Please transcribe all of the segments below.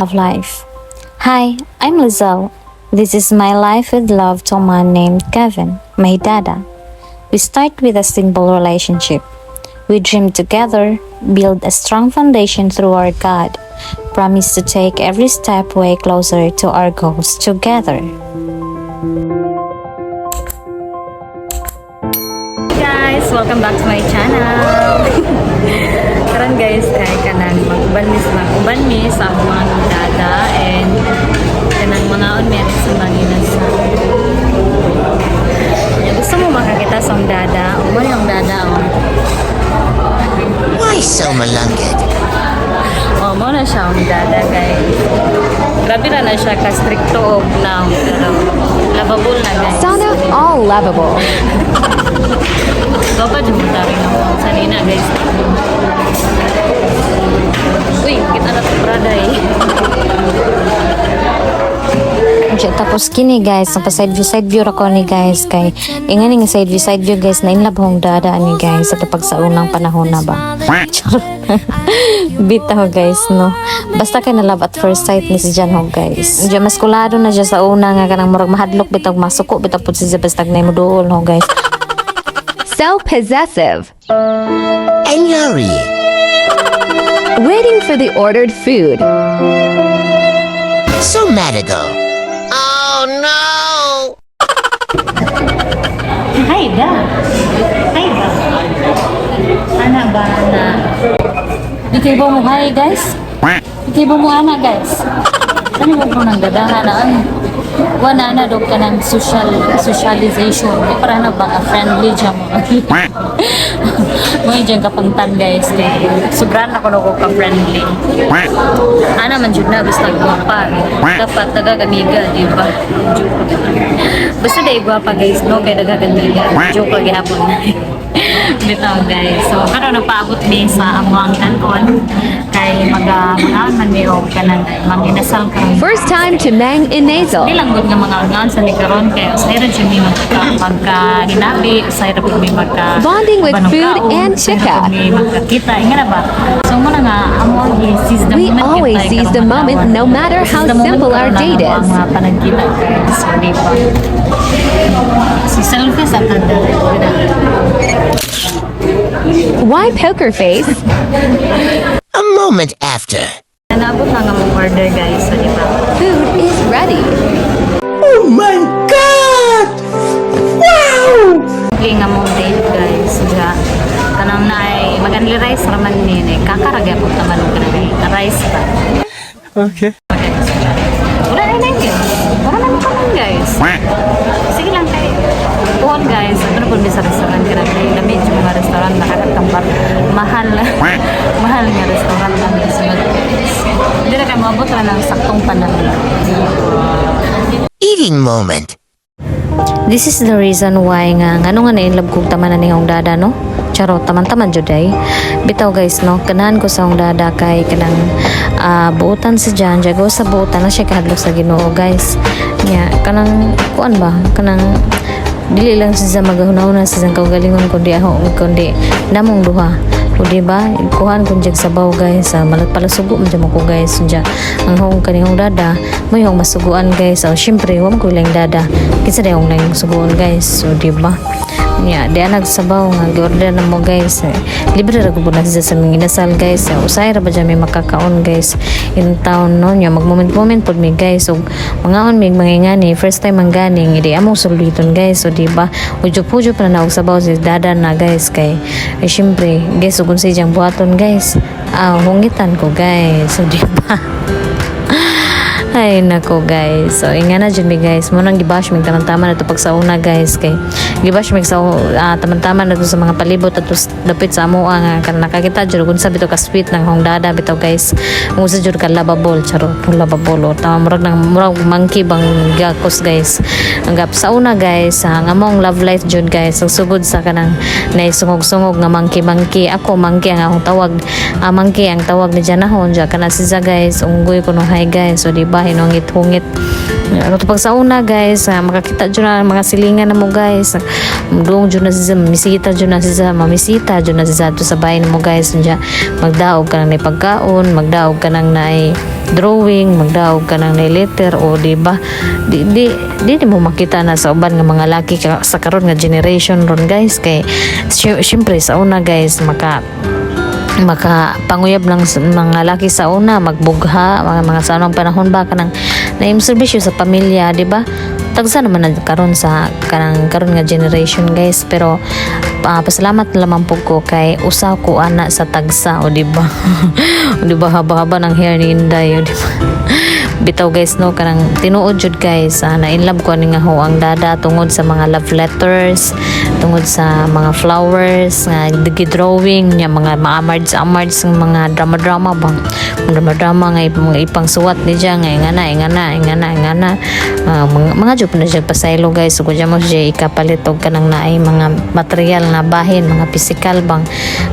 Love life. Hi, I'm Lizelle. This is my life with love to a man named Kevin, my dada. We start with a simple relationship. We dream together, build a strong foundation through our God, promise to take every step way closer to our goals together. Guys, welcome back to my channel. Karon guys, kay kanang mag-uban mi sa uban mi sa akong mga dada and kanang mangaon mi sa Manginasal. Gusto mo makakita sa akong dada? Uban yung dada oh. Why so malanggit? Oh, mao na siya ang dada, guys. Grabe na na siya ka strikto og now, pero lovable na, guys. Sana all lovable. Ikaw pa dyan mo rin ako sa nina, guys. Uy, kita na ito, brada eh. Siya, tapos kini guys, ang pa side view ra ko ni guys, kay ingani nga side view guys, na inlove hong dada ani guys sa pag sa unang panahon na ba. Charot. Bitaw guys, no. Basta kay na love at first sight ni si Jan ho, guys. Diya maskulado na siya sa una nga kanang murag mahadlok bitaw, masuko bitaw pud siya basta na mo duol ho, guys. So possessive. And Yuri. Waiting for the ordered food. So madigal. Oh no! Hi da. Hi ba? Ana ba na? Di kayo ba mo hi, guys? Di kayo ba mo ana, guys? Ano mo ko nang dadahan na ano? Wala na daw ka ng socialization. Di para na ba ka friendly dyan mo? Mo dyan kapangtan, guys. Kay sobran ako no ko ka friendly. Ana man jud na basta gwapa. Dapat nagagamiga, di ba? Joke. Basta dai gwapa, guys, no, kay nagagamiga. Joke lagi hapon. Bitaw, guys. So karon nagpaabot mi sa among kanon kay maga mangaon man mi og kanang manginasal karon. First time to Mang Inasal. Di lang gud nga mga ngaon sa ni karon kay usay ra jud mi magka magka hinabi, usay ra pud mi magka Bonding with food banugkaon, and usay ra chika. Pud mi magkakita inga na ba. So mo na nga amo gi seize the We moment gyud always tayo seize the karong moment adlaw. No matter Seize how the moment simple our karon na date amo ang is. mga panagkita, guys. So di ba? Si selfie sa tanda. Why poker face? A moment after. Naabot na nga mong order, guys. So di ba? Food is ready. Oh my God! Wow! Okay nga mong date, guys. Ja. Kanang na ay maganli rice raman ni eh. Kakaragya po taman og kanang rice pa. Okay. Wala na yun. Wala na kanon, guys. Sige lang kay Puhon, guys, ano po sa restaurant ka na lami yung mga restaurant nakakatambar mahal mahal nga restaurant namin sunod, guys. Hindi na kayo maabot na ng saktong panahon. Eating moment. This is the reason why nga ngano nga na-inlove kog taman na niyong dada, no. Charot, taman-taman jud ay. Bitaw guys, no, ganahan ko sa akong dada kay kanang buotan si Jan, jago sa buotan na siya kahadlok sa Ginoo, guys. Nya kanang kuan ba, kanang dili lang siya magahuna-huna sa iyang kaugalingon kundi ako kundi namong duha. O di ba? Kuhan kun jag sabaw, guys, sa malat palasugo man jud mo ko, guys. Unya ang hong kanihong dada mo yung masuguan, guys. So syempre wa man ko lang dada. Kinsa day lang suguon, guys? So di ba? Nya di nagsabaw nga gi-order na mo, guys. Eh, libre ra gud na siya sa mga inasal, guys. Eh, usay ra ba dyan may makakaon, guys, in town, no. Nya mag moment moment pod mi, guys, ug mangaon mig mga ingani, first time ang ganing idi among suliton, guys. So di ba, ujop-ujop na na og sabaw si dada na, guys, kay eh, syempre guys, ug unsay diyang buhaton, guys, ah, hungitan ko, guys. So di ba? Ay, nako guys. So, inga na dyan mi, guys. Mo nang gibash mig taman-taman na to pag sa una, guys. Kay gibash mig sa taman-taman na to sa mga palibot at dapit sa amoa nga kan nakakita jud kung sabi to ka sweet ng hong dada bitaw, guys. Kung sa jud ka lovable, charot, lovable o tama murag nang murag monkey bang gakos, guys. Ang gap sa una, guys, ang among love life jud, guys, ang sugod sa kanang naisungog-sungog nga monkey monkey. Ako monkey ang akong tawag. Ah, monkey ang tawag ni Janahon. Diya kana siya, guys, unggoy kuno hay, guys. So di ba hinungit-hungit. Ano to pag sa una, guys, makakita dyan na mga silingan na mo, guys. Mudung dyan na siya, mamisita dyan na siya, mamisita dyan na siya to sa bahay na mo, guys. Diya, magdaog ka nang naay pagkaon, magdaog ka nang naay drawing, magdaog kanang na letter, o di ba? Di mo makita na sa uban nga mga laki sa karon nga generation ron, guys, kay syempre sa una, guys, maka panguyab ng mga laki sa una, magbugha mga sa unang panahon ba, kanang naim serbisyo sa pamilya, di ba? Tagsa naman na karon sa kanang karon nga generation, guys, pero pasalamat na lamang po ko kay usa ko ana sa tagsa. O di ba? O di ba, haba-haba ng hair ni Inday? O di ba? Bitaw, guys, no, kanang tinuod jud, guys, na in love ko ani nga huang dada tungod sa mga love letters, tungod sa mga flowers nga drawing niya, mga maamards amards ng mga drama drama bang drama drama nga mga ipang suwat ni siya nga ingana ingana ingana ingana. Mga jud na siya pasaylo, guys. So kung mo siya ikapalit og kanang naay mga material na bahin, mga physical bang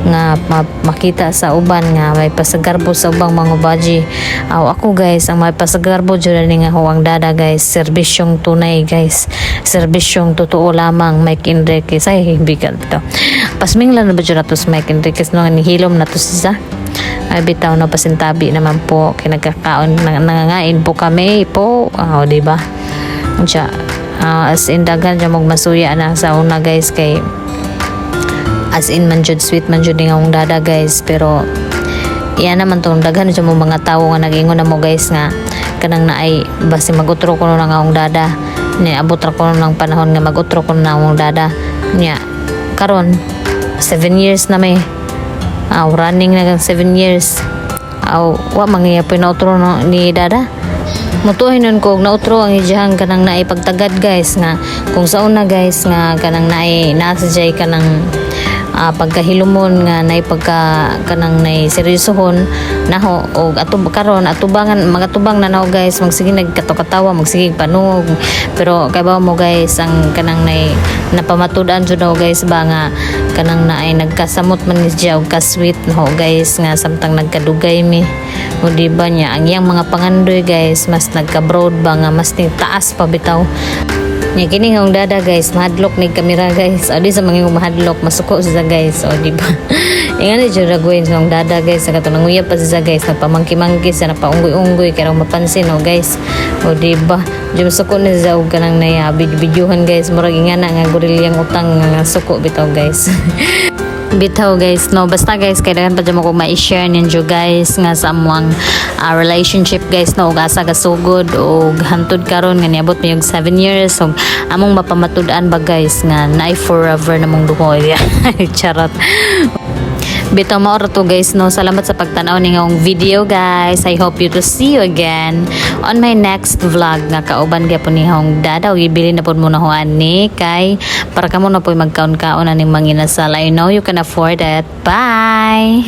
nga makita sa uban nga may pasagarbo sa ubang mga baji. Aw, ako, guys, ang may pasagarbo jud ani nga huwang dada, guys, serbisyong tunay, guys, serbisyong totoo lamang. Mike Enriquez ay bigat to. Pasminglan na ba jud nato si Mike Enriquez, no, nga nihilom na to siya? Ay bitaw, no, pasintabi naman po kay nagkakaon, nangangain po kami po. Oh, di ba siya? As in daghan siya mong masuya na sa una, guys, kay as in man jud sweet man jud nga akong dada, guys. Pero iya naman tong daghan jud mo mga tawo nga nag-ingon na mo, guys, nga kanang naay basi magutro ko ng akong dada ni abot ra ko ng panahon nga magutro ko na akong dada niya. Karon 7 years na may aw running na kang 7 years. Aw, wa mangyapoy na utro, no, ni dada. Mutuhin nun ko og nautro ang ijahang kanang naay pagtagad, guys, nga kung sa una, guys, nga kanang naay nasa jay kanang pagkahilumon nga naay pagka kanang naay seryosohon naho og atub karon atubangan magatubang na naho, guys, magsige nagkatawa, magsige panungog. Pero kay ba mo, guys, ang kanang nay napamatud-an jud daw, guys, ba nga kanang naay nagkasamot man ni siya og ka-sweet no, guys, nga samtang nagkadugay mi. O di ba niya ang iyang mga pangandoy, guys, mas nagka-broad ba nga mas ni taas pa bitaw niya. Kini nga ang dada, guys, mahadlok ni kamera, guys. O di sa mga mahadlok, masuko siya, guys. O di ba? Ingan ni jud gawin sa dada, guys, sa katong nanguyab pa siya, guys, nagpamangki-mangki siya, napaunggoy-unggoy kay mapansin, o guys. O di ba? Di masuko ni siya og kanang naya videohan, guys, murag ingana nga gorilyang utang nga suko bitaw, guys. Bitaw, guys, no, basta, guys, kailangan pa dyan mo kung ma-share ninyo, guys, nga sa among relationship, guys, no, ug asa gasugod og hantod karon nga niabot mi og 7 years og among mapamatud-an ba, guys, nga naay forever na mong duhoy. Charot. Bitaw, mao ra to, guys, no. Salamat sa pagtanaw ning akong video, guys. I hope you to see you again on my next vlog nga kauban gyapon ni akong dada. Ug ibili na pod mo na huan ni kay para kamo na po'y magkaon-kaon na ning manginasal. I know you can afford it. Bye.